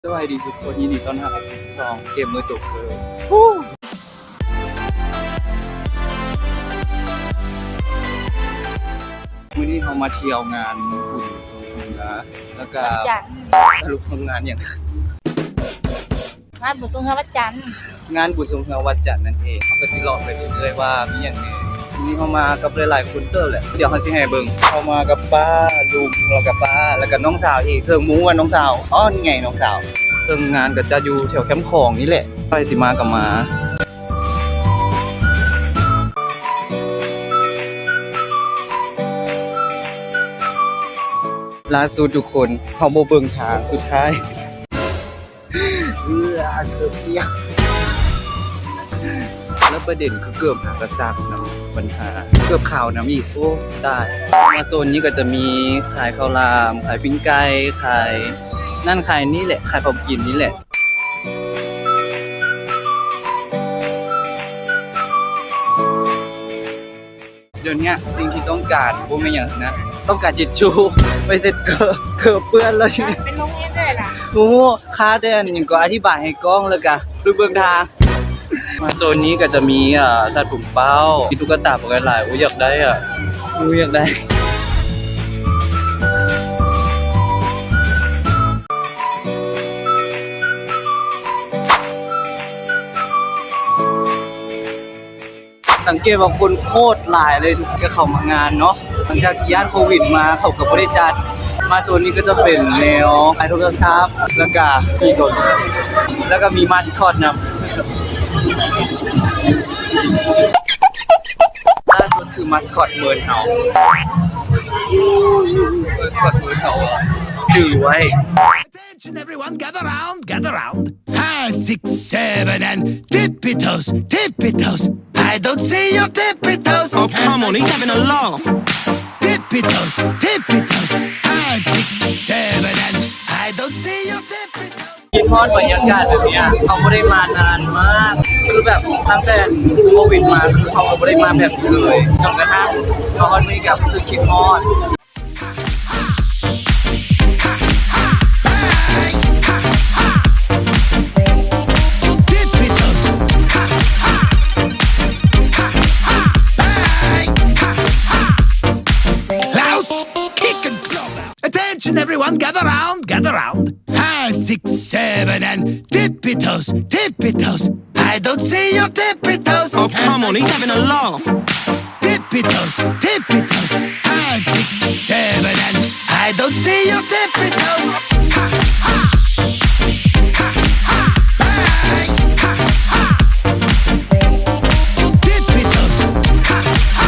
ສະບາຍດີທຸກຄົນ ຍິນດີຕ້ອນຮັບເຂົ້າສູ່ຊ່ອງເກມເມີໂຈກເກີ. ມື້ນີ້ເຮົາມາທ່ຽວງານບຸນຊ່ວງເຮືອ ແລ້ວກະ ວັດຈັນ ສະຫຼຸບເຮົາງານຫຍັງ? ງານບຸນຊ່ວງເຮືອວັດຈັນ ງານບຸນຊ່ວງເຮືອວັດຈັນນັ້ນເອງ. ເຮົາກະຊິເລາະໄປເລື້ອຍໆວ່າມີຫຍັງແດ່. ມື້ນີ້ເຮົາມາກັບຫຼາຍໆຄົນເຕີບແຫຼະ ດຽວເຮົາຊິໃຫ້ເບິ່ງ. ເຮົາມາກັບປ້າ ລຸງ ແລ້ວກະປ້າ ແລ້ວກະນ້ອງສາວອີກ ເຊິ່ງບໍ່ຮູ້ວ່ານ້ອງສາວ ອໍ ນີ້ໄງນ້ອງສາວ. ເຊິ່ງງານກະຈັດຢູ່ແຖວແຄມຂອງນີ້ແຫຼະ ໃຜຊິມາກະມາ. ລ່າສຸດທຸກຄົນ ເຮົາບໍ່ເບິ່ງທາງ ສຸດທ້າຍ ເອີ ເກືອບກ່ຽວ ແລ້ວປະເດັນຄືເກີບຫາກະສັກນຳ ບັນຫາເກີບຂາວນຳອີກ. ໂອ້ ຕາຍ. ມາໂຊນນີ້ກະຈະມີຂາຍເຂົ້າຫຼາມ ຂາຍປີ້ງໄກ່ ຂາຍນັ້ນຂາຍນີ້ແຫຼະ ຂາຍຂອງກິນນີ້ແຫຼະ. ດຽວເນີ້ຍສິ່ງທີ່ຕ້ອງການບໍ່ແມ່ນຫຍັງນະ ຕ້ອງການທິດຊູໄວ້ເຊັດເກີບ ເກີບເປື້ອນແລ້ວ. ເປັນໂຮງຮຽນໄດ້ລະ ໂອ້ ຄາແຕ່ອັນຫຍັງກໍອະທິບາຍໃຫ້ກ້ອງ ແລ້ວກະໄປເບິ່ງທາງ. ມາໂຊນນີ້ກະຈະມີ ເອີ ສັດປຸງເປົ້າ ມີຕຸກກະຕາປະກັນຫຼາຍ. ໂອ້ ຢາກໄດ້ອະ ໂອ້ ຢາກໄດ້. ສັງເກດວ່າຄົນໂຄດຫຼາຍເລີຍ ທີ່ເຂົ້າມາງານເນາະ ຫຼັງຈາກທີ່ຢ້ານໂຄວິດມາ ເຂົາກະບໍ່ໄດ້ຈັດ. ມາໂຊນນີ້ກະຈະເປັນແນວຂາຍໂທລະສັບ ແລ້ວກະມີໂຕ ແລ້ວກະມີມາສຄອດນຳ. ລ່າສຸດຄືມາສຄອດເມີນເຮົາ ມາສຄອດເມີນເຮົາ ຈື່ໄວ້. Attention everyone, gather round, gather round. Five, six, seven and tippy toes, tippy toes. I don't see your tippy toes. Oh, come on, he's having a laugh. Tippy toes, tippy toes. Five, six, seven and I don't see your tippy toes. ຄິດຮອດບັນຍາກາດແບບເນີ້ຍ ເຮົາບໍ່ໄດ້ມານານມາກ ຄືແບບຕັ້ງແຕ່ໂຄວິດມາ ຄືເຮົາກະບໍ່ໄດ້ມາແບບນີ້ເລີຍ ຈົນກະທັ້ງມາຮອດມື້ນີ້ກະຮູ້ສຶກຄິດຮອດ. Attention everyone, gather round, gather round. Five, six, seven and tippy toes, tippy toes. I don't see your tippy toes. Oh, come on, he's having a laugh. Tippy toes, tippy toes. Five, six, seven and I don't see your tippy toes. Tippy toes.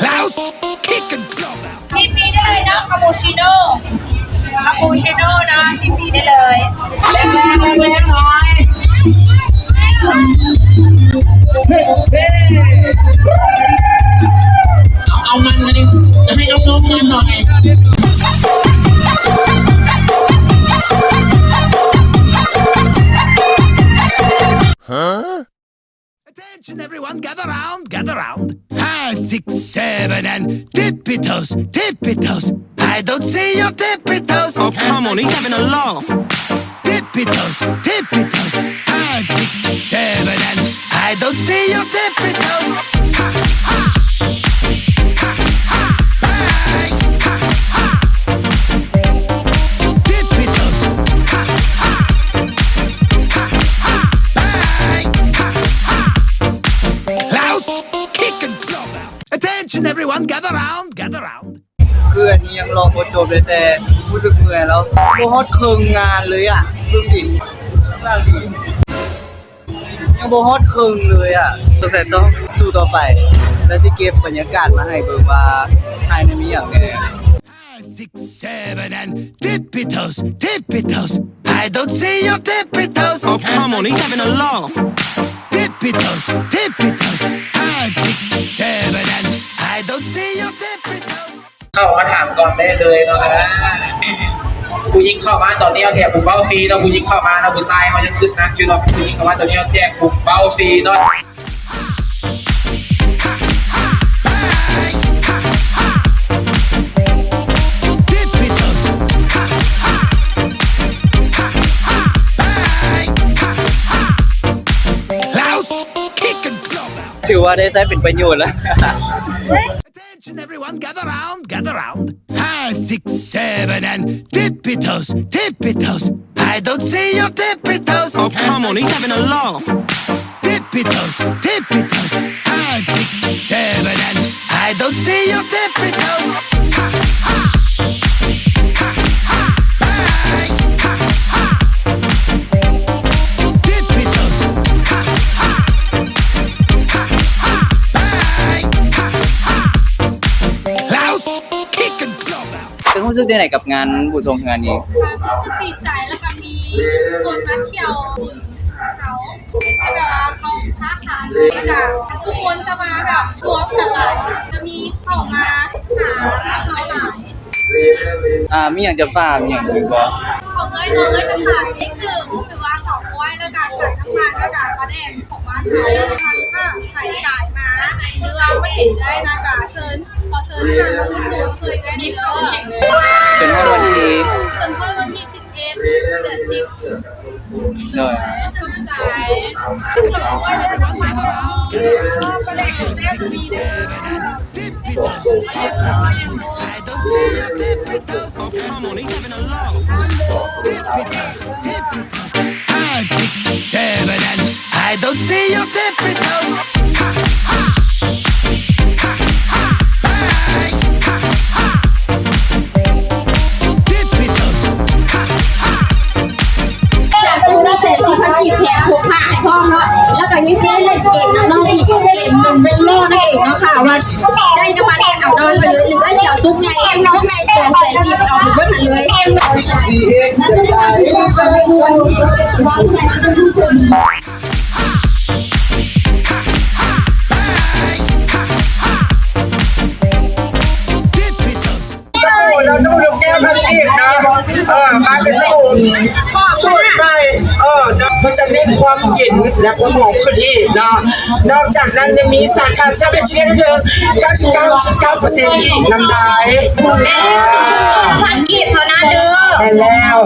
Louse, kick and blow out. ທີມ B ໄດ້ເລີຍເນາະ ຄາປູຊິໂນ ຄາປູຊິໂນເນາະ ທີມ B ໄດ້ເລີຍ. ແຮງໆ ແຮງໆ ໜ້ອຍ ເອົາ ເອົາມັນກັນ ໃຫ້ນ້ອງໆ ມາໜ້ອຍ. Attention everyone, gather round, gather round. Five, six, seven and tippy toes, tippy toes. I don't see your tippy toes. Oh, come on, he's having a laugh. Tippy toes, tippy toes. Five, six, seven and I don't see your tippy toes. Tippy toes. Louse, kick and blow out. Attention everyone, gather round, gather round. ຄືອັນນີ້ຍັງເລາະບໍ່ຈົບເລີຍ ແຕ່ຮູ້ສຶກເມື່ອຍແລ້ວ ບໍ່ຮອດເຄິ່ງງານເລີຍອະ ເບິ່ງດີ ເບິ່ງດີ ຍັງບໍ່ຮອດເຄິ່ງເລີຍອະ. ສົງໄສຕ້ອງສູ້ຕໍ່ໄປ ແລ້ວຊິເກັບບັນຍາກາດມາໃຫ້ເບິ່ງວ່າພາຍໃນມີຫຍັງແດ່. Five, six, seven and tippy toes, tippy toes. I don't see your tippy toes. Oh, come on, he's having a laugh. Tippy toes, tippy toes. Five, six, seven and I don't see your tippy toes. ເຂົ້າມາຖາມກ່ອນໄດ້ເລີຍເນາະ. ຜູ້ຍິງເຂົ້າມາຕອນນີ້ເອົາແທ້ ບຸກເບົາຟຣີເນາະ. ຜູ້ຍິງເຂົ້າມາເນາະ ຜູ້ຊາຍເຮົາຍັງຄຶດໜັກຢູ່ເນາະ. ຜູ້ຍິງເຂົ້າມາຕອນນີ້ເອົາແຈກບຸກເບົາຟຣີເນາະ. ຖືວ່າໄດ້ໃຊ້ເປັນປະໂຫຍດແລ້ວ. Attention everyone, gather round, gather round. Five, six, seven and tippy toes, tippy toes. I don't see your tippy toes. Oh, come on, he's having a laugh. Tippy toes, tippy toes. Five, six, seven and I don't see your tippy toes. Ha, ha. Ha, ha. Hey, ha, ha. Tippy toes. Ha, ha. Ha, ha. Hey, ha, ha. Klaus, kick and global. ເຈົ້າຮູ້ສຶກຈັ່ງໃດກັບງານບຸນຊ່ວງເຮືອນີ້? ຮູ້ສຶກດີໃຈ ແລ້ວກໍມີຄົນມາທ່ຽວບຸນເຮົາ ແບບວ່າເຮົາຄ້າຂາຍ ແລ້ວກໍທຸກຄົນຈະມາແບບລວມກັນຫຼາຍ ຈະມີເຂົ້າມາຫາເຮົາຫຼາຍ. ອ່າ ມີຫຍັງຈະຝາກຫຍັງອີກບໍ່? ຂອງເອື້ອຍເນາະ ເອື້ອຍຈະຂາຍເລກໜຶ່ງ ຫຼືວ່າເສາກ້ວຍ ແລ້ວກໍຂາຍນ້ຳມັນ ແລ້ວກໍປາແດກ ຂອງບ້ານເຮົາ ມັນກໍໃຜກາຍມາ ຫຼືວ່າມາເຫັນໄດ້ນະ ກະເຊີນ ຂໍເຊີນທ່ານມາອຸດໜູນຊ່ວຍເອື້ອຍແດ່ເດີ. ຈົນຮອດວັນທີ ຈົນຮອດວັນທີສິບເອັດ ເດືອນສິບ ໂດຍ. ຈະເປັນເງິນແສນສີ່ພັນກີບ ແຖມຫົກຜ້າໃຫ້ພ້ອມເນາະ ແລ້ວກໍຍັງຈະໄດ້ຫຼິ້ນເກມນຳນ້ອງອີກ ເກມວງລໍ້ນັ້ນເອງເນາະ ຖ້າວ່າໄດ້ນ້ຳມັນກໍເອົານ້ຳມັນໄປເລີຍ ຫຼືວ່າຈະເອົາຕຸກໃຫຍ່ ຕຸກໃຫຍ່ສອງແສນກີບ ເອົາໄປເບິດຫັ້ນເລີຍ. ສະບູ່ເນາະ ສະບູ່ລູກແກ້ວພັນກີບເນາະ ເອີ ມາເປັນສະບູ່ສູດໃໝ່ ເອີ ເນາະ ເພິ່ນຈະເນັ້ນຄວາມເຢັນ ແລະ ຄວາມຫອມຂຶ້ນອີກເນາະ. ນອກຈາກນັ້ນຍັງມີສານຂ້າເຊື້ອແບັກທີເຣຍໄດ້ເຖິງເກົ້າສິບເກົ້າຈຸດເກົ້າເປີເຊັນອີກນຳໄດ້. ແມ່ນ ກ້ອນລະພັນກີບເທົ່ານັ້ນເດີ. ແມ່ນແລ້ວ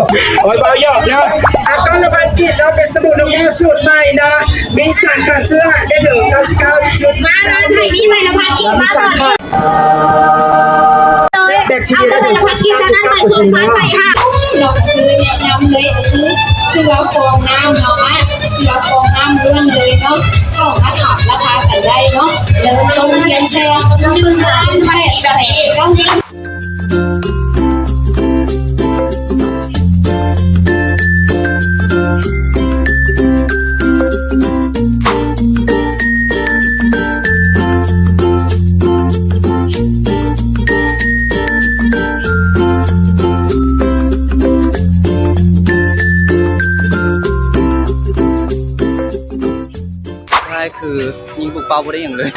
ໂອ້ຍ ເວົ້າຫຍອກເນາະ ອ່ະ ກ້ອນລະພັນກີບເນາະ ເປັນສະບູ່ນົກແກ້ວສູດໃໝ່ເນາະ ມີສານຂ້າເຊື້ອໄດ້ເຖິງເກົ້າສິບເກົ້າຈຸດ ມາເລີຍ ໃຜມີໃບລະພັນກີບມາກ່ອນເລີຍ. ເອົາແຕ່ໃບລະພັນກີບເທົ່ານັ້ນ ໃບສອງພັນ ໃບຫ້າ ເນາະ ຄືແນະນຳເລີຍ ຄືເສືອຟອງນ້ຳເນາະ ເສືອຟອງນ້ຳລ້ວນເລີຍເນາະ ເຂົ້າມາຖາມລາຄາກັນໄດ້ເນາະ ແລ້ວກໍສົ່ງພຽງແຄ່ໜຶ່ງພັນແປດຮ້ອຍເກົ້າສິບເກົ້າ. ທ້າຍຄືຍິງປຸກເປົ້າບໍ່ໄດ້ຫຍັງເລີຍ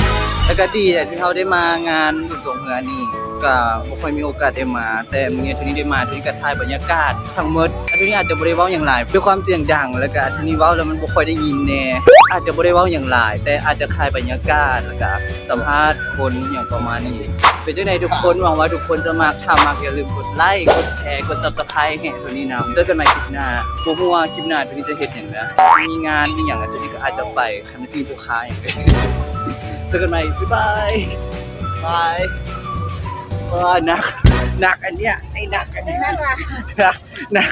ແລ້ວກະດີແຫຼະທີ່ເຮົາໄດ້ມາງານບຸນຊ່ວງເຮືອນີ້ ກະບໍ່ຄ່ອຍມີໂອກາດໄດ້ມາ ແຕ່ມື້ນີ້ ເທື່ອນີ້ໄດ້ມາ ເທື່ອນີ້ກະຖ່າຍບັນຍາກາດທັງໝົດ ແລະ ເທື່ອນີ້ອາດຈະບໍ່ໄດ້ເວົ້າຫຍັງຫຼາຍ ດ້ວຍຄວາມສຽງດັງ ແລ້ວກະເທື່ອນີ້ເວົ້າແລ້ວມັນບໍ່ຄ່ອຍໄດ້ຍິນແດ່ ອາດຈະບໍ່ໄດ້ເວົ້າຫຍັງຫຼາຍ ແຕ່ອາດຈະຖ່າຍບັນຍາກາດ ແລ້ວກະສຳພາດຄົນຫຍັງປະມານນີ້. ເປັນຈັ່ງໃດທຸກຄົນ? ຫວັງວ່າທຸກຄົນຈະມັກ ຖ້າມັກຢ່າລືມກົດໄລ ກົດແຊ ກົດ Subscribe ໃຫ້ໂທນີ້ນຳ. ເຈີກັນໃໝ່ຄລິບໜ້າ ບໍ່ຮູ້ວ່າຄລິບໜ້າໂທນີ້ຈະເຮັດຫຍັງນະ ມີງານມີຫຍັງ ໂທນີ້ກະອາດຈະໄປ ຄັນມີຜູ້ຄ້າຫຍັງ. ເຈີກັນໃໝ່ ບາຍບາຍ ບາຍ. ໂອ້ຍ ໜັກ ໜັກອັນເນີ້ຍ ໄອ້ໜັກອັນນີ້ ໜັກຫວາ? ໜັກ ໜັກ.